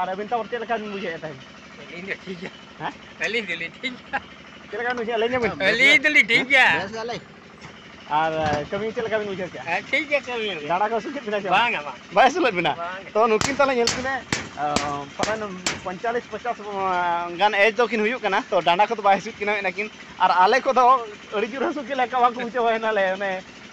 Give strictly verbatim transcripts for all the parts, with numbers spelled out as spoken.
ᱟᱨ ᱟᱹᱵᱤᱱ ᱛᱟᱵᱚᱱ ᱪᱮᱫ ᱞᱮᱠᱟ ᱵᱤᱱ ᱵᱩᱡᱷᱟᱹᱣᱮᱫ ᱛᱟᱦᱮᱸᱫ? ᱟᱹᱞᱤᱧ ᱫᱚ ᱴᱷᱤᱠ ᱜᱮᱭᱟ᱾ ᱦᱮᱸ? ᱟᱹᱞᱤᱧ ᱫᱚᱞᱤᱧ ᱴᱷᱤᱠ ᱜᱮᱭᱟ᱾ ᱪᱮᱫ ᱞᱮᱠᱟ ᱵᱤᱱ ᱵᱩᱡᱷᱟᱹᱣᱮᱫᱼᱟ? ᱞᱟᱹᱭ ᱧᱚᱜ ᱵᱤᱱ᱾ ᱟᱹᱞᱤᱧ ᱫᱚᱞᱤᱧ ᱴᱷᱤᱠ ᱜᱮᱭᱟ᱾ ᱵᱮᱥ ᱜᱮᱭᱟᱞᱤᱧ᱾ ᱟᱨ, ᱟᱨ ᱠᱟᱹᱢᱤ ᱪᱮᱫ ᱞᱮᱠᱟ ᱵᱤᱱ ᱵᱩᱡᱷᱟᱹᱣ ᱠᱮᱜᱼᱟ? ᱦᱮᱸ, ᱴᱷᱤᱠ ᱜᱮᱭᱟ, ᱠᱟᱹᱢᱤ ᱨᱮ᱾ ᱰᱟᱸᱰᱟ ᱠᱚ ᱦᱟᱹᱥᱩ ᱠᱮᱫ ᱵᱤᱱᱟ ᱥᱮ ᱵᱟᱝ? ᱵᱟᱝᱟ, ᱵᱟᱝ᱾ ᱵᱟᱭ ᱦᱟᱹᱥᱩ ᱞᱮᱫ ᱵᱤᱱᱟ? ᱵᱟᱝ᱾ ᱛᱚ, ᱱᱩᱠᱤᱱ ᱛᱟᱞᱮ ᱧᱮᱞ ᱠᱤᱱᱟ, ᱟᱸ, ᱯᱟᱞᱮᱱ ᱯᱚᱧᱪᱟᱞᱤᱥ ᱯᱚᱪᱟᱥ, ᱟᱸ, ᱜᱟᱱ age ᱫᱚᱠᱤᱱ ᱦᱩᱭᱩᱜ ᱠᱟᱱᱟ, ᱛᱚ, ᱰᱟᱸᱰᱟ ᱠᱚᱫᱚ ᱵᱟᱭ ᱦᱟᱹᱥᱩᱭᱮᱫ ᱠᱤᱱᱟ, ᱢᱮᱱᱟ ᱠᱤᱱ᱾ ᱟᱨ ᱟᱞᱮ ᱠᱚᱫᱚ ᱟᱹᱰᱤ ᱡᱳᱨ ᱦᱟᱹᱥᱩ ᱠᱮᱫ ᱞᱮ, ᱚᱠᱟ ᱵᱟᱝ ᱠᱚ ᱵᱩᱡᱷᱟᱹᱣ ᱮᱱᱟ ᱞᱮ, ᱚᱱᱮ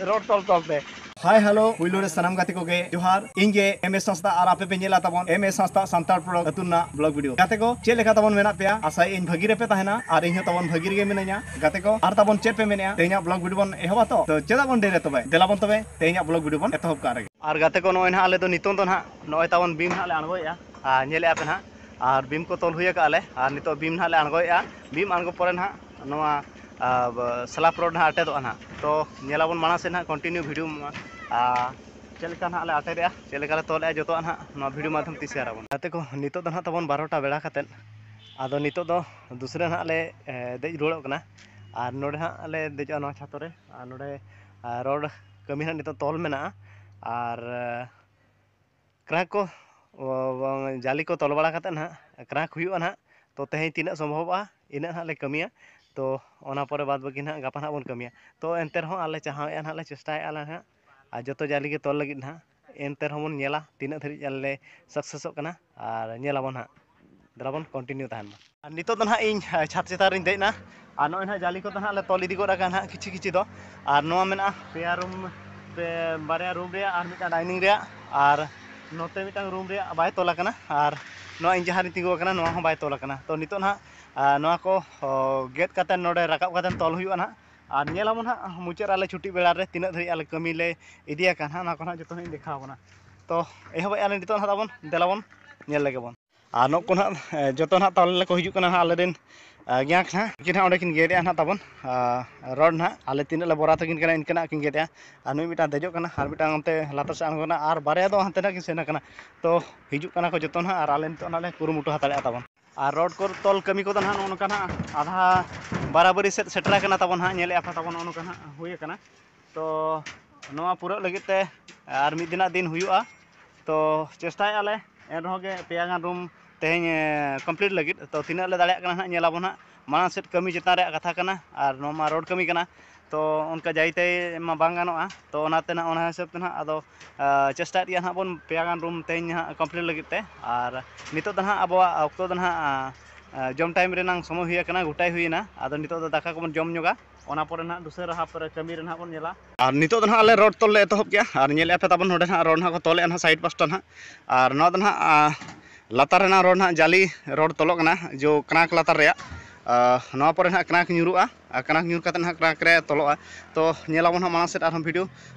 ᱨᱚᱲ ᱛᱚᱞ ᱛᱚᱞ ᱛᱮ᱾ ᱦᱟᱭ, ᱦᱮᱞᱳ, ᱯᱩᱭᱞᱩ ᱨᱮ ᱥᱟᱱᱟᱢ ᱜᱟᱛᱮ ᱠᱚᱜᱮ ᱡᱚᱦᱟᱨ᱾ ᱤᱧ ᱜᱮ ᱮᱢ ᱮᱥ ᱦᱟᱸᱥᱫᱟ ᱟᱨ ᱟᱯᱮ ᱯᱮ ᱧᱮᱞᱟ ᱛᱟᱵᱚᱱ ᱮᱢ ᱮᱥ ᱦᱟᱸᱥᱫᱟ ᱥᱟᱱᱛᱟᱲ ᱯᱨᱚᱰᱟᱠᱴ ᱟᱹᱛᱩ ᱨᱮᱱᱟᱜ ᱵᱞᱚᱜ ᱵᱷᱤᱰᱤᱭᱳ᱾ ᱜᱟᱛᱮ ᱠᱚ, ᱪᱮᱫ ᱞᱮᱠᱟ ᱛᱟᱵᱚᱱ ᱢᱮᱱᱟᱜ ᱯᱮᱭᱟ? ᱟᱥᱟᱭᱟᱹᱧ ᱵᱷᱟᱹᱜᱤ ᱨᱮᱯᱮ ᱛᱟᱦᱮᱱᱟ ᱟᱨ ᱤᱧ ᱦᱚᱸ ᱛᱟᱵᱚᱱ ᱵᱷᱟᱹᱜᱤ ᱨᱮᱜᱮ ᱢᱤᱱᱟᱹᱧᱟ᱾ ᱜᱟᱛᱮ ᱠᱚ, ᱟᱨ ᱛᱟᱵᱚᱱ ᱪᱮᱫ ᱯᱮ ᱢᱮᱱᱮᱜᱼᱟ? ᱛᱮᱦᱮᱧᱟᱜ ᱵᱞᱚᱜ ᱵᱷᱤᱰᱤᱭᱳ ᱵᱚᱱ ᱮᱦᱚᱵᱟ ᱛᱚ? ᱛᱚ ᱪᱮᱫᱟᱜ ᱵᱚᱱ ᱰᱮᱨᱤᱭᱟ ᱛᱚᱵᱮ? ᱫᱮᱞᱟ ᱵᱚᱱ ᱛᱚᱵᱮ ᱛᱮᱦᱮᱧᱟᱜ ᱵᱞᱚᱜ ᱵᱷᱤᱰᱤᱭᱳ ᱵᱚᱱ ᱮᱛᱚᱦᱚᱵ ᱠᱟᱜ ᱨᱮᱜᱮ᱾ ᱟᱨ ᱜᱟᱛᱮ ᱠᱚ, ᱱᱚᱜᱼᱚᱭ ᱱᱟᱦᱟᱜ ᱟᱞᱮ ᱫᱚ ᱱᱤᱛᱚᱝ ᱫᱚ ᱱᱟᱦᱟᱜ ᱱᱚᱜᱼᱚᱭ ᱛᱟᱵᱚᱱ ᱵᱤᱢ ᱱᱟᱦᱟᱜ ᱞᱮ ᱟᱬᱜᱚᱭᱮᱜᱼᱟ᱾ ᱟᱨ ᱧᱮᱞᱮᱜᱼᱟ ᱯᱮ ᱱᱟᱦᱟᱜ, ᱟᱨ ᱵᱤᱢ ᱠᱚ ᱛᱚᱞ ᱦᱩᱭ ᱟᱠᱟᱜᱼᱟ ᱞᱮ᱾ ᱟᱨ ᱱᱤᱛᱚᱜ ᱵᱤᱢ ᱱᱟᱦᱟᱜ ᱞᱮ ᱟᱬᱜᱚᱭᱮᱜᱼᱟ᱾ ᱵᱤᱢ ᱟᱬᱜᱚ ᱯᱚᱨᱮ ᱱᱟᱦᱟᱜ ᱱᱚᱣᱟ, ᱟᱨ, ᱥᱞᱟᱵ ᱨᱚᱰ ᱱᱟᱦᱟᱜ ᱟᱴᱮᱫᱚᱜᱼᱟ ᱱᱟᱦᱟᱜ᱾ ᱛᱚ ᱧᱮᱞᱟᱵᱚᱱ ᱢᱟᱲᱟᱝ ᱥᱮᱫ ᱱᱟᱦᱟᱜ continue ᱵᱷᱤᱰᱤᱭᱳ ᱢᱟ᱾ ᱟᱨ ᱪᱮᱫ ᱞᱮᱠᱟ ᱱᱟᱦᱟᱜ ᱞᱮ ᱟᱴᱮᱫᱮᱜᱼᱟ, ᱪᱮᱫ ᱞᱮᱠᱟ ᱞᱮ ᱛᱚᱞᱮᱜᱼᱟ, ᱡᱚᱛᱚᱣᱟᱜ ᱱᱟᱦᱟᱜ ᱱᱚᱣᱟ ᱵᱷᱤᱰᱤᱭᱳ ᱢᱟᱫᱽᱫᱷᱚᱢ ᱛᱮ ᱥᱮᱭᱟᱨ ᱟᱵᱚᱱ᱾ ᱜᱟᱛᱮ ᱠᱚ, ᱱᱤᱛᱚᱜ ᱫᱚ ᱱᱟᱦᱟᱜ ᱛᱟᱵᱚᱱ ᱵᱟᱨᱚᱴᱟ ᱵᱮᱲᱟ ᱠᱟᱛᱮᱫ᱾ ᱟᱫᱚ ᱱᱤᱛᱚᱜ ᱫᱚ ᱫᱩᱥᱨᱟᱹ ᱱᱟᱦᱟᱜ ᱞᱮ, ᱮ, ᱫᱮᱡ ᱨᱩᱣᱟᱹᱲᱚᱜ ᱠᱟᱱᱟ᱾ ᱟᱨ ᱱᱚᱰᱮ ᱦᱟᱸᱜ ᱞᱮ ᱫᱮᱡᱚᱜᱼᱟ ᱱᱚᱣᱟ ᱪᱷᱟᱛᱚ ᱨᱮ᱾ ᱟᱨ ᱱᱚᱰᱮ, ᱟᱨ ᱨᱚᱰ ᱠᱟᱹᱢᱤ ᱦᱟᱸᱜ ᱱᱤᱛᱚᱜ ᱛᱚᱞ ᱢᱮᱱᱟᱜᱼᱟ᱾ ᱟᱨ, ᱮ, ᱠᱨᱟᱸᱠ ᱠᱚ, ᱚ, ᱵᱟᱝ, ᱡᱟᱹᱞᱤ ᱠᱚ ᱛᱚᱞ ᱵᱟᱲᱟ ᱠᱟᱛᱮᱫ ᱱᱟᱦᱟᱜ ᱠᱨᱟᱸᱠ ᱦᱩᱭᱩᱜᱼᱟ ᱱᱟᱦᱟᱜ᱾ ᱛᱚ ᱛᱮᱦᱮᱧ ᱛᱤᱱᱟᱹᱜ ᱥᱚᱢᱵᱷᱚᱵᱚᱜᱼᱟ, ᱤᱱᱟᱹᱜ ᱱᱟᱦᱟᱜ ᱞᱮ ᱠᱟᱹᱢᱤᱭᱟ᱾ ᱛᱚ ᱚᱱᱟ ᱯᱚᱨᱮ ᱵᱟᱫᱽ ᱵᱟᱹᱠᱤ ᱱᱟᱦᱟᱜ ᱜᱟᱯᱟ ᱱᱟᱦᱟᱜ ᱵᱚᱱ ᱠᱟᱹᱢᱤᱭᱟ᱾ ᱛᱚ ᱮᱱᱛᱮ ᱨᱮᱦᱚᱸ ᱟᱞᱮ ᱪᱟᱦᱟᱣᱮᱫᱼᱟ ᱱᱟᱦᱟᱜ, ᱞᱮ ᱪᱮᱥᱴᱟᱭᱮᱫᱼᱟ ᱞᱮ ᱱᱟᱦᱟᱜ, ᱟᱨ ᱡᱚᱛᱚ ᱡᱟᱹᱞᱤ ᱜᱮ ᱛᱚᱞ ᱞᱟᱹᱜᱤᱫ ᱱᱟᱦᱟᱜ᱾ ᱮᱱᱛᱮ ᱨᱮᱦᱚᱸ ᱵᱚᱱ ᱧᱮᱞᱟ ᱛᱤᱱᱟᱹᱜ ᱫᱷᱟᱹᱨᱤᱡ ᱟᱞᱮ ᱞᱮ ᱥᱟᱠᱥᱮᱥᱚᱜ ᱠᱟᱱᱟ, ᱟᱨ ᱧᱮᱞ ᱟᱵᱚᱱ ᱦᱟᱸᱜ᱾ ᱫᱮᱞᱟ ᱵᱚᱱ continue ᱛᱟᱦᱮᱱ ᱢᱟ᱾ ᱟᱨ ᱱᱤᱛᱚᱜ ᱫᱚ ᱱᱟᱦᱟᱜ ᱤᱧ, ᱟ, ᱪᱷᱟᱛ ᱪᱮᱛᱟᱱ ᱨᱤᱧ ᱫᱮᱡ ᱮᱱᱟ᱾ ᱟᱨ ᱱᱚᱜᱼᱚᱭ ᱱᱟᱦᱟᱜ ᱡᱟᱹᱞᱤ ᱠᱚᱫᱚ ᱱᱟᱦᱟᱜ ᱞᱮ ᱛᱚᱞ ᱤᱫᱤ ᱜᱚᱫ ᱟᱠᱟᱫᱼᱟ ᱱᱟᱦᱟᱜ ᱠᱤᱪᱷᱩ ᱠᱤᱪᱷᱩ ᱫᱚ᱾ ᱟᱨ ᱱᱚᱣᱟ ᱢᱮᱱᱟᱜᱼᱟ ᱯᱮᱭᱟ ᱨᱩᱢ, ᱯᱮ, ᱵᱟᱨᱭᱟ ᱨᱩᱢ ᱨᱮᱭᱟᱜ ᱟᱨ ᱢᱤᱫᱴᱟᱝ ᱰᱟᱭᱱᱤᱝ ᱨᱮᱭᱟᱜ᱾ ᱟᱨ ᱱᱚᱛᱮ ᱢᱤᱫᱴᱟᱝ ᱨᱩᱢ ᱨᱮᱭᱟᱜ ᱵᱟᱭ ᱛᱚᱞ ᱟᱠᱟᱱᱟ᱾ ᱟᱨ ᱱᱚᱣᱟ ᱤᱧ ᱡᱟᱦᱟᱸ ᱨᱤᱧ ᱛᱤᱸᱜᱩ ᱟᱠᱟᱱᱟ, ᱱᱚᱣᱟ ᱦᱚᱸ ᱵᱟᱭ ᱛᱚᱞ ᱟᱠᱟᱱᱟ᱾ ᱛᱚ ᱱᱤᱛᱚᱜ ᱱᱟᱦᱟᱜ, ᱟ, ᱱᱚᱣᱟ ᱠᱚ, ᱚ, ᱜᱮᱫ ᱠᱟᱛᱮ ᱱᱚᱰᱮ ᱨᱟᱠᱟᱵ ᱠᱟᱛᱮ ᱛᱚᱞ ᱦᱩᱭᱩᱜᱼᱟ ᱱᱟᱦᱟᱜ᱾ ᱟᱨ ᱧᱮᱞ ᱟᱵᱚᱱ ᱦᱟᱸᱜ ᱢᱩᱪᱟᱹᱫ ᱨᱮ ᱟᱞᱮ ᱪᱷᱩᱴᱤ ᱵᱮᱲᱟ ᱨᱮ ᱛᱤᱱᱟᱹᱜ ᱫᱷᱟᱹᱨᱤᱡ ᱟᱞᱮ ᱠᱟᱹᱢᱤ ᱞᱮ ᱤᱫᱤᱭᱟᱠᱟᱫ ᱦᱟᱸᱜ, ᱚᱱᱟ ᱠᱚ ᱦᱟᱸᱜ ᱡᱚᱛᱚ ᱦᱟᱸᱜ ᱤᱧ ᱫᱮᱠᱷᱟᱣ ᱟᱵᱚᱱᱟ᱾ ᱛᱚ ᱮᱦᱚᱵᱮᱜᱼᱟ ᱞᱮ ᱱᱤᱛᱚᱜ ᱱᱟᱦᱟᱜ ᱛᱟᱵᱚᱱ, ᱫᱮᱞᱟ ᱵᱚᱱ ᱧᱮᱞ ᱞᱮᱜᱮ ᱵᱚᱱ᱾ ᱟᱨ ᱱᱩᱠᱩ ᱱᱟᱦᱟᱜ, ᱮ, ᱡᱚᱛᱚ ᱱᱟᱦᱟᱜ ᱛᱟᱞᱮ ᱠᱚ ᱦᱤᱡᱩᱜ ᱠᱟᱱᱟ ᱱᱟᱦᱟᱜ ᱟᱞᱮ ᱨᱮᱱ, ᱮ, ᱜᱮᱝ ᱱᱟᱦᱟᱜ᱾ ᱩᱱᱠᱤᱱ ᱱᱟᱦᱟᱜ ᱚᱸᱰᱮ ᱠᱤᱱ ᱜᱮᱫᱮᱜᱼᱟ ᱱᱟᱦᱟᱜ ᱛᱟᱵᱚᱱ, ᱮ, ᱨᱚᱰ ᱱᱟᱦᱟᱜ᱾ ᱟᱞᱮ ᱛᱤᱱᱟᱹᱜ ᱞᱮ ᱵᱚᱨᱟ ᱛᱟᱹᱠᱤᱱ ᱠᱟᱱᱟ ᱤᱱᱠᱟᱹ ᱱᱟᱦᱟᱜ ᱠᱤᱱ ᱜᱮᱫᱮᱜᱼᱟ᱾ ᱟᱨ ᱱᱩᱭ ᱢᱤᱫᱴᱟᱝ ᱫᱮᱡᱚᱜ ᱠᱟᱱᱟ, ᱟᱨ ᱢᱤᱫᱴᱟᱝ ᱚᱱᱛᱮ ᱞᱟᱛᱟᱨ ᱥᱮᱫ ᱟᱬᱜᱚᱱᱟ, ᱟᱨ ᱵᱟᱨᱭᱟ ᱫᱚ ᱦᱟᱱᱛᱮ ᱱᱟᱦᱟᱜ ᱠᱤᱱ ᱥᱮᱱ ᱟᱠᱟᱱᱟ᱾ ᱛᱚ ᱦᱤᱡᱩᱜ ᱠᱟᱱᱟ ᱠᱚ ᱡᱚᱛᱚ ᱱᱟᱦᱟᱜ, ᱟᱨ ᱟᱞᱮ ᱱᱤᱛᱚᱜ ᱱᱟᱦᱟᱜ ᱞᱮ ᱠᱩᱨᱩᱢᱩᱴᱩ ᱦᱟᱛᱟᱲᱮᱜᱼᱟ ᱛᱟᱵᱚᱱ᱾ ᱟᱨ ᱨᱚᱰ ᱠᱚ ᱛᱚᱞ ᱠᱟᱹᱢᱤ ᱠᱚᱫᱚ ᱱᱟᱦᱟᱜ ᱱᱚᱜᱼᱚ ᱱᱚᱝᱠᱟ ᱱᱟᱦᱟᱜ ᱟᱫᱷᱟ ᱵᱟᱨᱟᱵᱟᱹᱨᱤ ᱥᱮᱫ ᱥᱮᱴᱮᱨ ᱟᱠᱟᱱᱟ ᱛᱟᱵᱚᱱ ᱦᱟᱸᱜ, ᱧᱮᱞᱮᱜᱼᱟ ᱯᱮ ᱛᱟᱵᱚᱱ ᱱᱚᱜᱼᱚ ᱱᱚᱝᱠᱟ ᱱᱟᱦᱟᱜ ᱦᱩᱭ ᱟᱠᱟᱱᱟ᱾ ᱛᱚ ᱱᱚᱣᱟ ᱯᱩᱨᱟᱹᱜ ᱞᱟᱹᱜᱤᱫ ᱛᱮ ᱟᱨ ᱢᱤᱫ ᱫᱤᱱᱟᱜ ᱫᱤᱱ ᱦᱩᱭᱩᱜᱼᱟ᱾ ᱛᱚ ᱪᱮᱥᱴᱟᱭᱮᱫᱼᱟ ᱞᱮ ᱮᱱ ᱨᱮᱦᱚᱸ ᱜᱮ ᱯᱮᱭᱟ ᱜᱟᱱ ᱨᱩᱢ ᱛᱮᱦᱮᱧ ᱠᱚᱢᱯᱞᱤᱴ ᱞᱟᱹᱜᱤᱫ᱾ ᱛᱚ ᱛᱤᱱᱟᱹᱜ ᱞᱮ ᱫᱟᱲᱮᱭᱟᱜ ᱠᱟᱱᱟ ᱦᱟᱸᱜ ᱧᱮᱞ ᱟᱵᱚᱱ ᱦᱟᱸᱜ᱾ ᱢᱟᱲᱟᱝ ᱥᱮᱫ ᱠᱟᱹᱢᱤ ᱪᱮᱛᱟᱱ ᱨᱮᱭᱟᱜ ᱠᱟᱛᱷᱟ ᱠᱟᱱᱟ, ᱟᱨ ᱱᱚᱣᱟ ᱢᱟ ᱨᱳᱰ ᱠᱟᱹᱢᱤ ᱠᱟᱱᱟ, ᱛᱚ ᱚᱱᱠᱟ ᱡᱟᱭᱛᱟᱭ ᱢᱟ ᱵᱟᱝ ᱜᱟᱱᱚᱜᱼᱟ᱾ ᱛᱚ ᱚᱱᱟᱛᱮ ᱱᱟᱦᱟᱜ, ᱚᱱᱟ ᱦᱤᱥᱟᱹᱵ ᱛᱮ ᱱᱟᱦᱟᱜ ᱟᱫᱚ ᱪᱮᱥᱴᱟᱭᱮᱫ ᱜᱮᱭᱟ ᱱᱟᱦᱟᱜ ᱵᱚᱱ ᱯᱮᱭᱟ ᱜᱟᱱ ᱨᱩᱢ ᱛᱮᱦᱮᱧ ᱱᱟᱦᱟᱜ ᱠᱚᱢᱯᱞᱤᱴ ᱞᱟᱹᱜᱤᱫ ᱛᱮ᱾ ᱟᱨ ᱱᱤᱛᱚᱜ ᱫᱚ ᱱᱟᱦᱟᱜ ᱟᱵᱚᱣᱟᱜ ᱚᱠᱛᱚ ᱫᱚ ᱱᱟᱦᱟᱜ ᱡᱚᱢ ᱴᱟᱭᱤᱢ ᱨᱮᱱᱟᱝ ᱥᱚᱢᱚᱭ ᱦᱩᱭ ᱟᱠᱟᱱᱟ, ᱜᱚᱴᱟᱭ ᱦᱩᱭᱮᱱᱟ᱾ ᱟᱫᱚ ᱱᱤᱛᱚᱜ ᱫᱚ ᱫᱟᱠᱟ ᱠᱚᱵᱚᱱ ᱡᱚᱢ ᱧᱚᱜᱟ, ᱚᱱᱟ ᱯᱚᱨᱮ ᱱᱟᱦᱟᱜ ᱫᱩᱥᱟᱹᱨᱟ ᱦᱟᱯ ᱨᱮ ᱠᱟᱹᱢᱤ ᱨᱮ ᱱᱟᱦᱟᱜ ᱵᱚᱱ ᱧᱮᱞᱟ᱾ ᱟᱨ ᱱᱤᱛᱚᱜ ᱫᱚ ᱱᱟᱦᱟᱜ ᱟᱞᱮ ᱨᱳᱰ ᱛᱚᱞ ᱞᱮ ᱮᱛᱚᱦᱚᱵ ᱠᱮᱜᱼᱟ, ᱟᱨ ᱧᱮᱞᱮᱫᱼᱟ ᱯᱮ ᱛᱟᱵᱚᱱ ᱱᱚᱰᱮ ᱱᱟᱦᱟᱜ ᱨᱳᱰ ᱱᱟᱦᱟᱜ ᱠᱚ ᱛᱚᱞᱮᱫᱼᱟ ᱱᱟᱦᱟᱜ ᱥᱟᱭᱤᱰ ᱯᱟᱥᱴᱟ ᱱᱟᱦᱟᱜ᱾ ᱟᱨ ᱱᱚᱣᱟ ᱫᱚ ᱱᱟᱦᱟᱜ ᱞᱟᱛᱟᱨ ᱨᱮᱱᱟᱜ ᱨᱳᱰ ᱱᱟᱦᱟᱜ ᱡᱟᱞᱤ ᱨᱳᱰ ᱛᱚᱞᱚᱜ ᱠᱟᱱᱟ, ᱡᱚ ᱠᱨᱟᱸᱠ ᱞᱟᱛᱟᱨ ᱨᱮᱭᱟᱜ᱾ ᱱᱚᱣᱟ ᱯᱚᱨᱮ ᱱᱟᱦᱟᱜ ᱠᱨᱟᱸᱠ ᱧᱩᱨᱩᱜᱼᱟ, ᱟᱨ ᱠᱨᱟᱸᱠ ᱧᱩᱨ ᱠᱟᱛᱮ ᱱᱟᱦᱟᱜ ᱠᱨᱟᱸᱠ ᱨᱮ ᱛᱚᱞᱚᱜᱼᱟ᱾ ᱛᱚ ᱧᱮᱞᱟᱵᱚᱱ ᱦᱟᱸᱜ ᱢᱟᱲᱟᱝ ᱥᱮᱫ ᱟᱨᱦᱚᱸ ᱵᱷᱤᱰᱤᱭᱳ᱾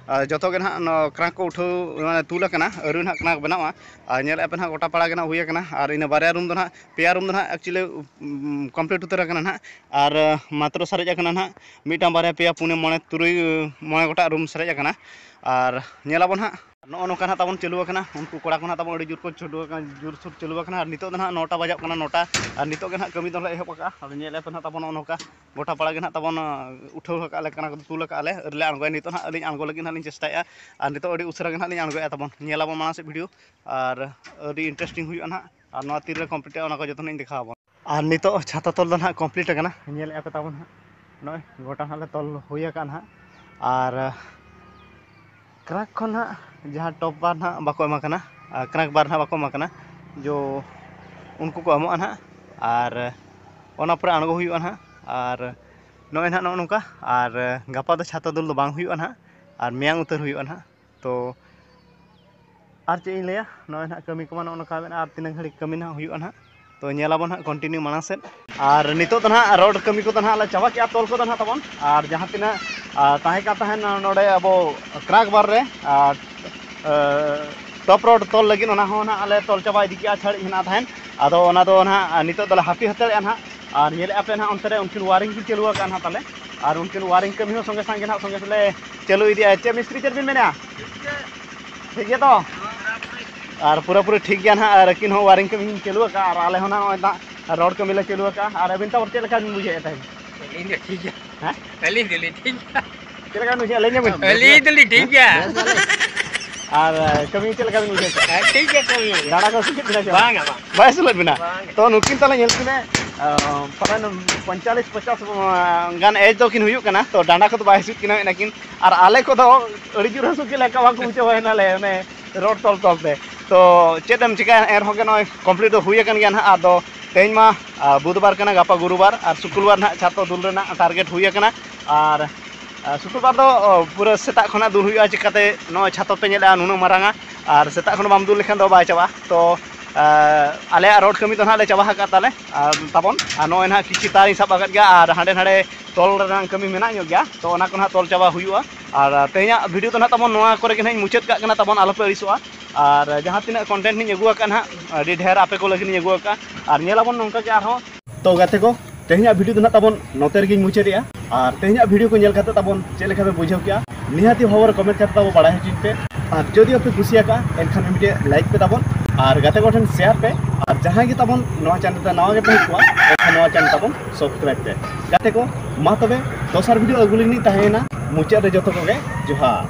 ᱡᱚᱛᱚ ᱜᱮ ᱱᱟᱦᱟᱜ ᱱᱚᱣᱟ ᱠᱨᱟᱸᱠ ᱠᱚ ᱩᱴᱷᱟᱹᱣ, ᱢᱟᱱᱮ ᱛᱩᱞ ᱟᱠᱟᱱᱟ, ᱟᱹᱣᱨᱤ ᱱᱟᱦᱟᱜ ᱠᱨᱟᱸᱠ ᱵᱮᱱᱟᱣᱟ᱾ ᱟᱨ ᱧᱮᱞᱮᱫᱼᱟ ᱯᱮ ᱱᱟᱦᱟᱜ ᱜᱚᱴᱟ ᱯᱟᱲᱟ ᱜᱮ ᱱᱟᱦᱟᱜ ᱦᱩᱭ ᱟᱠᱟᱱᱟ᱾ ᱟᱨ ᱤᱱᱟᱹ ᱵᱟᱨᱭᱟ ᱨᱩᱢ ᱫᱚ ᱱᱟᱦᱟᱜ, ᱯᱮᱭᱟ ᱨᱩᱢ ᱫᱚ ᱱᱟᱦᱟᱜ ᱮᱠᱪᱩᱭᱮᱞᱤ ᱠᱚᱢᱯᱞᱤᱴ ᱩᱛᱟᱹᱨ ᱟᱠᱟᱱᱟ ᱱᱟᱦᱟᱜ᱾ ᱟᱨ ᱢᱟᱛᱨᱚ ᱥᱟᱨᱮᱡ ᱟᱠᱟᱱᱟ ᱱᱟᱦᱟᱜ ᱢᱤᱫᱴᱟᱝ, ᱵᱟᱨᱭᱟ, ᱯᱮᱭᱟ, ᱯᱩᱱᱭᱟᱹ, ᱢᱚᱬᱮ, ᱛᱩᱨᱩᱭ, ᱢᱚᱬᱮ ᱜᱚᱴᱟᱝ ᱨᱩᱢ ᱥᱟᱨᱮᱡ ᱟᱠᱟᱱᱟ᱾ ᱟᱨ ᱧᱮᱞᱟᱵᱚᱱ ᱦᱟᱸᱜ ᱱᱚᱜᱼᱚ ᱱᱚᱝᱠᱟ ᱱᱟᱦᱟᱜ ᱛᱟᱵᱚᱱ ᱪᱟᱹᱞᱩ ᱟᱠᱟᱱᱟ᱾ ᱩᱱᱠᱩ ᱠᱚᱲᱟ ᱠᱚ ᱱᱟᱦᱟᱜ ᱛᱟᱵᱚᱱ ᱟᱹᱰᱤ ᱡᱳᱨ ᱠᱚ ᱪᱟᱹᱞᱩ ᱟᱠᱟᱱᱟ, ᱡᱳᱨᱥᱳᱨ ᱪᱟᱹᱞᱩ ᱟᱠᱟᱱᱟ᱾ ᱟᱨ ᱱᱤᱛᱚᱜ ᱫᱚ ᱱᱟᱦᱟᱜ ᱱᱚᱴᱟ ᱵᱟᱡᱟᱜ ᱠᱟᱱᱟ, ᱱᱚᱴᱟ᱾ ᱟᱨ ᱱᱤᱛᱚᱜ ᱜᱮ ᱱᱟᱦᱟᱜ ᱠᱟᱹᱢᱤ ᱫᱚᱞᱮ ᱮᱦᱚᱵ ᱟᱠᱟᱫᱼᱟ᱾ ᱟᱫᱚ ᱧᱮᱞᱮᱫ ᱯᱮ ᱱᱟᱦᱟᱜ ᱛᱟᱵᱚᱱ ᱱᱚᱜᱼᱚ ᱱᱚᱝᱠᱟ ᱜᱚᱴᱟ ᱯᱟᱲᱟ ᱜᱮ ᱱᱟᱦᱟᱜ ᱛᱟᱵᱚᱱ ᱩᱴᱷᱟᱹᱣ ᱟᱠᱟᱫᱼᱟ ᱞᱮ, ᱠᱟᱱᱟ ᱠᱚ ᱛᱩᱞ ᱟᱠᱟᱫᱼᱟ ᱞᱮ᱾ ᱟᱹᱣᱨᱤ ᱞᱮ ᱟᱬᱜᱚᱭᱟ, ᱱᱤᱛᱚᱜ ᱱᱟᱦᱟᱜ ᱟᱹᱞᱤᱧ ᱟᱬᱜᱚ ᱞᱟᱹᱜᱤᱫ ᱱᱟᱦᱟᱜ ᱞᱤᱧ ᱪᱮᱥᱴᱟᱭᱮᱫᱼᱟ᱾ ᱟᱨ ᱱᱤᱛᱚᱜ ᱟᱹᱰᱤ ᱩᱥᱟᱹᱨᱟ ᱜᱮ ᱱᱟᱦᱟᱜ ᱞᱤᱧ ᱟᱬᱜᱚᱭᱟ ᱛᱟᱵᱚᱱ᱾ ᱧᱮᱞᱟᱵᱚᱱ ᱢᱟᱲᱟᱝ ᱥᱮᱫ ᱵᱷᱤᱰᱤᱭᱳ, ᱟᱨ ᱟᱹᱰᱤ ᱤᱱᱴᱟᱨᱮᱥᱴᱤᱝ ᱦᱩᱭᱩᱜᱼᱟ ᱱᱟᱦᱟᱜ᱾ ᱟᱨ ᱱᱚᱣᱟ ᱛᱤᱨᱮ ᱠᱚᱢᱯᱞᱤᱴᱚᱜᱼᱟ, ᱚᱱᱟ ᱠᱚ ᱡᱚᱛᱚ ᱱᱟᱦᱟᱜ ᱤᱧ ᱫᱮᱠᱷᱟᱣ ᱟᱵᱚᱱ᱾ ᱟᱨ ᱱᱤᱛᱚᱜ ᱪᱷᱟᱛᱟ ᱛᱚᱞ ᱫᱚ ᱱᱟᱦᱟᱜ ᱠᱚᱢᱯᱞᱤᱴ ᱟᱠᱟᱱᱟ, ᱧᱮᱞᱮᱫᱼᱟ ᱯᱮ ᱛᱟᱵᱚᱱ ᱦᱟᱸᱜ᱾ ᱱᱚᱜᱼᱚᱭ ᱜᱚᱴᱟ ᱱᱟᱦᱟᱜ ᱞᱮ ᱛᱚᱞ ᱦᱩᱭ ᱟᱠᱟᱫᱼᱟ ᱱᱟᱦᱟᱜ᱾ ᱟᱨ ᱠᱨᱟᱸᱠ ᱠᱷᱚᱱ ᱱᱟᱦᱟᱜ ᱡᱟᱦᱟᱸ ᱴᱚᱯ ᱵᱟᱨ ᱱᱟᱦᱟᱜ ᱵᱟᱠᱚ ᱮᱢᱟ ᱠᱟᱱᱟ, ᱟᱨ ᱠᱨᱟᱸᱠ ᱵᱟᱨ ᱱᱟᱦᱟᱜ ᱵᱟᱠᱚ ᱮᱢᱟ ᱠᱟᱱᱟ, ᱡᱚ ᱩᱱᱠᱩ ᱠᱚ ᱮᱢᱚᱜᱼᱟ ᱱᱟᱦᱟᱜ᱾ ᱟᱨ ᱚᱱᱟ ᱯᱚᱨᱮ ᱟᱬᱜᱚ ᱦᱩᱭᱩᱜᱼᱟ ᱱᱟᱦᱟᱜ᱾ ᱟᱨ ᱱᱚᱜᱼᱚᱭ ᱱᱟᱦᱟᱜ ᱱᱚᱜᱼᱚ ᱱᱚᱝᱠᱟ᱾ ᱟᱨ ᱜᱟᱯᱟ ᱫᱚ ᱪᱷᱟᱛᱟ ᱫᱩᱞ ᱫᱚ ᱵᱟᱝ ᱦᱩᱭᱩᱜᱼᱟ ᱱᱟᱦᱟᱜ, ᱟᱨ ᱢᱮᱭᱟᱝ ᱩᱛᱟᱹᱨ ᱦᱩᱭᱩᱜᱼᱟ ᱱᱟᱦᱟᱜ᱾ ᱛᱚ ᱟᱨ ᱪᱮᱫ ᱤᱧ ᱞᱟᱹᱭᱟ, ᱱᱚᱜᱼᱚᱭ ᱱᱟᱦᱟᱜ ᱠᱟᱹᱢᱤ ᱠᱚᱢᱟ ᱱᱚᱜᱼᱚ ᱱᱚᱝᱠᱟ ᱢᱮᱱᱟᱜᱼᱟ, ᱟᱨ ᱛᱤᱱᱟᱹᱝ ᱜᱷᱟᱹᱲᱤᱡ ᱠᱟᱹᱢᱤ ᱱᱟᱦᱟᱜ ᱦᱩᱭᱩᱜᱼᱟ ᱱᱟᱦᱟᱜ᱾ ᱛᱚ ᱧᱮᱞᱟᱵᱚᱱ ᱱᱟᱦᱟᱜ ᱠᱚᱱᱴᱤᱱᱤᱭᱩ ᱢᱟᱲᱟᱝ ᱥᱮᱫ᱾ ᱟᱨ ᱱᱤᱛᱚᱜ ᱫᱚ ᱱᱟᱦᱟᱜ ᱨᱳᱰ ᱠᱟᱹᱢᱤ ᱠᱚᱫᱚ ᱱᱟᱦᱟᱜ ᱞᱮ ᱪᱟᱵᱟ ᱠᱮᱜᱼᱟ, ᱛᱚᱞ ᱠᱚᱫᱚ ᱱᱟᱦᱟᱜ ᱛᱟᱵᱚᱱ᱾ ᱟᱨ ᱡᱟᱦᱟᱸ ᱛᱤᱱᱟᱹᱜ, ᱟᱨ ᱛᱟᱦᱮᱸ ᱠᱟᱱ ᱛᱟᱦᱮᱱ ᱱᱚᱰᱮ ᱟᱵᱚ ᱠᱨᱟᱸᱠ ᱵᱟᱨ ᱨᱮ, ᱟᱨ, ᱟᱨ ᱴᱚᱯ ᱨᱳᱰ ᱛᱚᱞ ᱞᱟᱹᱜᱤᱫ, ᱚᱱᱟ ᱦᱚᱸ ᱱᱟᱦᱟᱜ ᱞᱮ ᱛᱚᱞ ᱪᱟᱵᱟ ᱤᱫᱤ ᱠᱮᱜᱼᱟ, ᱪᱷᱟᱹᱲᱤᱡ ᱦᱮᱱᱟᱜ ᱛᱟᱦᱮᱱ᱾ ᱟᱫᱚ ᱚᱱᱟ ᱫᱚ ᱱᱟᱦᱟᱜ ᱱᱤᱛᱚᱜ ᱫᱚᱞᱮ ᱦᱟᱹᱯᱤ ᱦᱟᱛᱟᱲᱮᱜᱼᱟ ᱱᱟᱦᱟᱜ᱾ ᱟᱨ ᱧᱮᱞᱮᱫᱼᱟ ᱯᱮ ᱱᱟᱦᱟᱜ ᱚᱱᱛᱮ ᱨᱮ ᱩᱱᱠᱤᱱ ᱣᱟᱨᱤᱝ ᱠᱤᱱ ᱪᱟᱹᱞᱩ ᱟᱠᱟᱫᱼᱟ ᱱᱟᱦᱟᱜ ᱛᱟᱞᱮ᱾ ᱟᱨ ᱩᱱᱠᱤᱱ ᱣᱟᱨᱤᱝ ᱠᱟᱹᱢᱤ ᱦᱚᱸ ᱥᱚᱸᱜᱮ ᱥᱟᱝ ᱜᱮ ᱱᱟᱦᱟᱜ ᱥᱚᱸᱜᱮ ᱥᱟᱝ ᱞᱮ ᱪᱟᱹᱞᱩ ᱤᱫᱤᱭᱟ᱾ ᱪᱮᱫ ᱢᱤᱥᱛᱨᱤ, ᱪᱮᱫ ᱵᱤᱱ ᱢᱮᱱᱮᱫᱼᱟ? ᱴᱷᱤᱠ ᱜᱮᱭᱟ ᱛᱚ? ᱟᱨ ᱯᱩᱨᱟᱹᱯᱩᱨᱤ ᱴᱷᱤᱠ ᱜᱮᱭᱟ ᱱᱟᱦᱟᱜ, ᱟᱨ ᱟᱹᱠᱤᱱ ᱦᱚᱸ ᱣᱟᱨᱤᱝ ᱠᱟᱹᱢᱤ ᱠᱤᱱ ᱪᱟᱹᱞᱩ ᱟᱠᱟᱫᱼᱟ, ᱟᱨ ᱟᱞᱮ ᱦᱚᱸ ᱱᱟᱦᱟᱜ ᱱᱚᱜᱼᱚᱭ ᱱᱟᱦᱟᱜ ᱨᱚᱰ ᱠᱟᱹᱢᱤ ᱞᱮ ᱪᱟᱹᱞᱩ ᱟᱠᱟᱫᱼᱟ᱾ ᱟᱨ ᱟᱹᱵᱤᱱ ᱛᱟᱵᱚ ᱪᱮᱫ ᱞᱮᱠᱟ ᱵᱤᱱ ᱵᱩᱡᱷᱟᱹᱣᱮᱫ ᱛᱟᱦᱮᱸᱫ? ᱟᱹᱞᱤᱧ ᱫᱚ ᱴᱷᱤᱠ ᱜᱮᱭᱟ᱾ ᱦᱮᱸ? ᱟᱹᱞᱤᱧ ᱫᱚᱞᱤᱧ ᱴᱷᱤᱠ ᱜᱮᱭᱟ᱾ ᱪᱮᱫ ᱞᱮᱠᱟ ᱵᱤᱱ ᱵᱩᱡᱷᱟᱹᱣᱮᱫᱼᱟ? ᱟᱹᱞᱤᱧ ᱫᱚᱞᱤᱧ ᱴᱷᱤᱠ ᱜᱮᱭᱟ᱾ ᱵᱮᱥ ᱵᱟᱞᱮ᱾ ᱟᱨ ᱠᱟᱹᱢᱤ ᱪᱮᱫ ᱞᱮᱠᱟ ᱵᱤᱱ ᱵᱩᱡᱷᱟᱹᱣ ᱠᱮᱫᱟ? ᱦᱮᱸ, ᱴᱷᱤᱠ ᱜᱮᱭᱟ, ᱠᱟᱹᱢᱤ ᱦᱩᱭᱩᱜᱼᱟ᱾ ᱰᱟᱸᱰᱟ ᱠᱚ ᱦᱟᱹᱥᱩ ᱠᱮᱫ ᱵᱤᱱᱟ ᱥᱮ ᱵᱟᱝ? ᱵᱟᱝᱟ, ᱵᱟᱝ᱾ ᱵᱟᱭ ᱦᱟᱹᱥᱩ ᱞᱮᱫ ᱵᱤᱱᱟ? ᱵᱟᱝ᱾ ᱛᱚ ᱱᱩᱠᱤᱱ ᱛᱟᱞᱮ ᱧᱮᱞ ᱠᱤᱱᱟ, ᱟᱸ, ᱯᱟᱞᱮᱱ ᱯᱚᱧᱪᱟᱞᱤᱥ ᱯᱚᱪᱟᱥ ᱜᱟᱱ ᱮᱡᱽ ᱫᱚ ᱠᱤᱱ ᱦᱩᱭᱩᱜ ᱠᱟᱱᱟ, ᱛᱚ ᱰᱟᱸᱰᱟ ᱠᱚᱫᱚ ᱵᱟᱭ ᱦᱟᱹᱥᱩᱭᱮᱫ ᱠᱤᱱᱟ ᱢᱮᱱᱟ ᱠᱤᱱ᱾ ᱟᱨ ᱟᱞᱮ ᱠᱚᱫᱚ ᱟᱹᱰᱤ ᱡᱳᱨ ᱦᱟᱹᱥᱩ ᱠᱮᱫ ᱞᱮ, ᱚᱠᱟ ᱵᱟᱝ ᱠᱚ ᱵᱩᱡᱷᱟᱹᱣ ᱮᱱᱟᱞᱮ, ᱚᱱᱮ ᱨᱚᱰ ᱛᱚᱞ ᱛᱚᱞ ᱛᱮ᱾ ᱛᱚ ᱪᱮᱫ ᱮᱢ ᱪᱤᱠᱟᱹᱭᱟ, ᱮᱱ ᱨᱮᱦᱚᱸ ᱜᱮ ᱱᱚᱜᱼᱚᱭ ᱠᱚᱢᱯᱞᱤᱴ ᱫᱚ ᱦᱩᱭ ᱟᱠᱟᱱ ᱜᱮᱭᱟ ᱱᱟᱦᱟᱜ᱾ ᱟᱫᱚ ᱛᱮᱦᱮᱧ ᱢᱟ, ᱟᱸ, ᱵᱩᱫᱷᱵᱟᱨ ᱠᱟᱱᱟ, ᱜᱟᱯᱟ ᱜᱩᱨᱩᱵᱟᱨ, ᱟᱨ ᱥᱩᱠᱩᱞᱵᱟᱨ ᱱᱟᱦᱟᱜ ᱪᱷᱟᱛᱚ ᱫᱩᱞ ᱨᱮᱱᱟᱜ ᱴᱟᱨᱜᱮᱴ ᱦᱩᱭ ᱟᱠᱟᱱᱟ᱾ ᱟᱨ ᱟᱨ ᱥᱩᱠᱩᱞᱵᱟᱨ ᱫᱚ, ᱚ, ᱯᱩᱨᱟᱹ ᱥᱮᱛᱟᱜ ᱠᱷᱚᱱᱟᱜ ᱫᱩᱞ ᱦᱩᱭᱩᱜᱼᱟ, ᱪᱤᱠᱟᱹᱛᱮ ᱱᱚᱜᱼᱚᱭ ᱪᱷᱟᱛᱚ ᱯᱮ ᱧᱮᱞᱮᱜᱼᱟ ᱱᱩᱱᱟᱹᱜ ᱢᱟᱨᱟᱝᱟ, ᱟᱨ ᱥᱮᱛᱟᱜ ᱠᱷᱚᱱ ᱵᱟᱢ ᱫᱩᱞ ᱞᱮᱠᱷᱟᱱ ᱫᱚ ᱵᱟᱭ ᱪᱟᱵᱟᱜᱼᱟ᱾ ᱛᱚ, ᱟᱸ, ᱟᱞᱮᱭᱟᱜ ᱨᱳᱰ ᱠᱟᱹᱢᱤ ᱫᱚ ᱱᱟᱦᱟᱜ ᱞᱮ ᱪᱟᱵᱟ ᱟᱠᱟᱫ ᱛᱟᱞᱮ, ᱟᱨ ᱛᱟᱵᱚᱱ, ᱟᱨ ᱱᱚᱜᱼᱚᱭ ᱱᱟᱦᱟᱜ ᱠᱤᱪᱷᱩ ᱛᱟᱨᱤᱧ ᱥᱟᱵ ᱟᱠᱟᱫ ᱜᱮᱭᱟ, ᱟᱨ ᱦᱟᱸᱰᱮ ᱱᱟᱰᱮ ᱛᱚᱞ ᱨᱮᱱᱟᱜ ᱠᱟᱹᱢᱤ ᱢᱮᱱᱟᱜ ᱧᱚᱜ ᱜᱮᱭᱟ, ᱛᱚ ᱚᱱᱟ ᱠᱚ ᱱᱟᱦᱟᱜ ᱛᱚᱞ ᱪᱟᱵᱟ ᱦᱩᱭᱩᱜᱼᱟ᱾ ᱟᱨ ᱛᱮᱦᱮᱧᱟᱜ ᱵᱷᱤᱰᱤᱭᱳ ᱫᱚ ᱱᱟᱦᱟᱜ ᱛᱟᱵᱚᱱ ᱱᱚᱣᱟ ᱠᱚᱨᱮ ᱜᱮ ᱱᱟᱦᱟᱜ ᱤᱧ ᱢᱩᱪᱟᱹᱫ ᱠᱟᱜ ᱠᱟᱱᱟ, ᱛᱟᱵᱚᱱ ᱟᱞᱚᱯᱮ ᱟᱹᱲᱤᱥᱚᱜᱼᱟ᱾ ᱟᱨ ᱡᱟᱦᱟᱸ ᱛᱤᱱᱟᱹᱜ ᱠᱚᱱᱴᱮᱱᱴ ᱤᱧ ᱟᱹᱜᱩ ᱟᱠᱟᱫ ᱱᱟᱦᱟᱜ, ᱟᱹᱰᱤ ᱰᱷᱮᱨ ᱟᱯᱮ ᱠᱚ ᱞᱟᱹᱜᱤᱫ ᱤᱧ ᱟᱹᱜᱩ ᱟᱠᱟᱫᱼᱟ, ᱟᱨ ᱧᱮᱞ ᱟᱵᱚᱱ ᱱᱚᱝᱠᱟ ᱜᱮ ᱟᱨᱦᱚᱸ᱾ ᱛᱚ ᱜᱟᱛᱮ ᱠᱚ, ᱛᱮᱦᱮᱧᱟᱜ ᱵᱷᱤᱰᱤᱭᱳ ᱫᱚ ᱱᱟᱜ ᱛᱟᱵᱚᱱ ᱱᱚᱛᱮ ᱨᱮᱜᱮᱧ ᱢᱩᱪᱟᱹᱫᱮᱜᱼᱟ᱾ ᱟᱨ ᱛᱮᱦᱮᱧᱟᱜ ᱵᱷᱤᱰᱤᱭᱳ ᱠᱚ ᱧᱮᱞ ᱠᱟᱛᱮ ᱛᱟᱵᱚᱱ ᱪᱮᱫ ᱞᱮᱠᱟ ᱯᱮ ᱵᱩᱡᱷᱟᱹᱣ ᱠᱮᱜᱼᱟ, ᱱᱤᱦᱟᱹᱛᱤ ᱦᱚᱵᱚᱨ ᱠᱚᱢᱮᱱᱴ ᱠᱟᱛᱮ ᱛᱟᱵᱚ ᱵᱟᱲᱟᱭ ᱦᱚᱪᱚᱧ ᱯᱮ᱾ ᱟᱨ ᱡᱩᱫᱤ ᱯᱮ ᱠᱩᱥᱤᱭᱟᱠᱟᱜᱼᱟ, ᱮᱱᱠᱷᱟᱱ ᱢᱤᱫᱴᱮᱡ ᱞᱟᱭᱤᱠ ᱯᱮ ᱛᱟᱵᱚᱱ, ᱟᱨ ᱜᱟᱛᱮ ᱠᱚ ᱴᱷᱮᱱ ᱥᱮᱭᱟᱨ ᱯᱮ᱾ ᱟᱨ ᱡᱟᱦᱟᱸᱭ ᱜᱮ ᱛᱟᱵᱚᱱ ᱱᱚᱣᱟ ᱪᱮᱱᱮᱞ ᱨᱮ ᱱᱟᱣᱟ ᱜᱮᱯᱮ ᱦᱮᱡ ᱠᱚᱜᱼᱟ, ᱮᱱᱠᱷᱟᱱ ᱱᱚᱣᱟ ᱪᱮᱱᱮᱞ ᱛᱟᱵᱚᱱ ᱥᱟᱵᱥᱠᱨᱟᱭᱤᱵ ᱯᱮ᱾ ᱜᱟᱛᱮ ᱠᱚ, ᱢᱟ ᱛᱚᱵᱮ ᱫᱚᱥᱟᱨ ᱵᱷᱤᱰᱤᱭᱳ ᱟᱹᱜᱩ ᱞᱟᱹᱜᱤᱫ ᱤᱧ ᱛᱟᱦᱮᱸᱭᱮᱱᱟ᱾ ᱢᱩᱪᱟᱹᱫ ᱨᱮ ᱡᱚᱛᱚ ᱠᱚᱜᱮ ᱡᱚᱦᱟᱨ᱾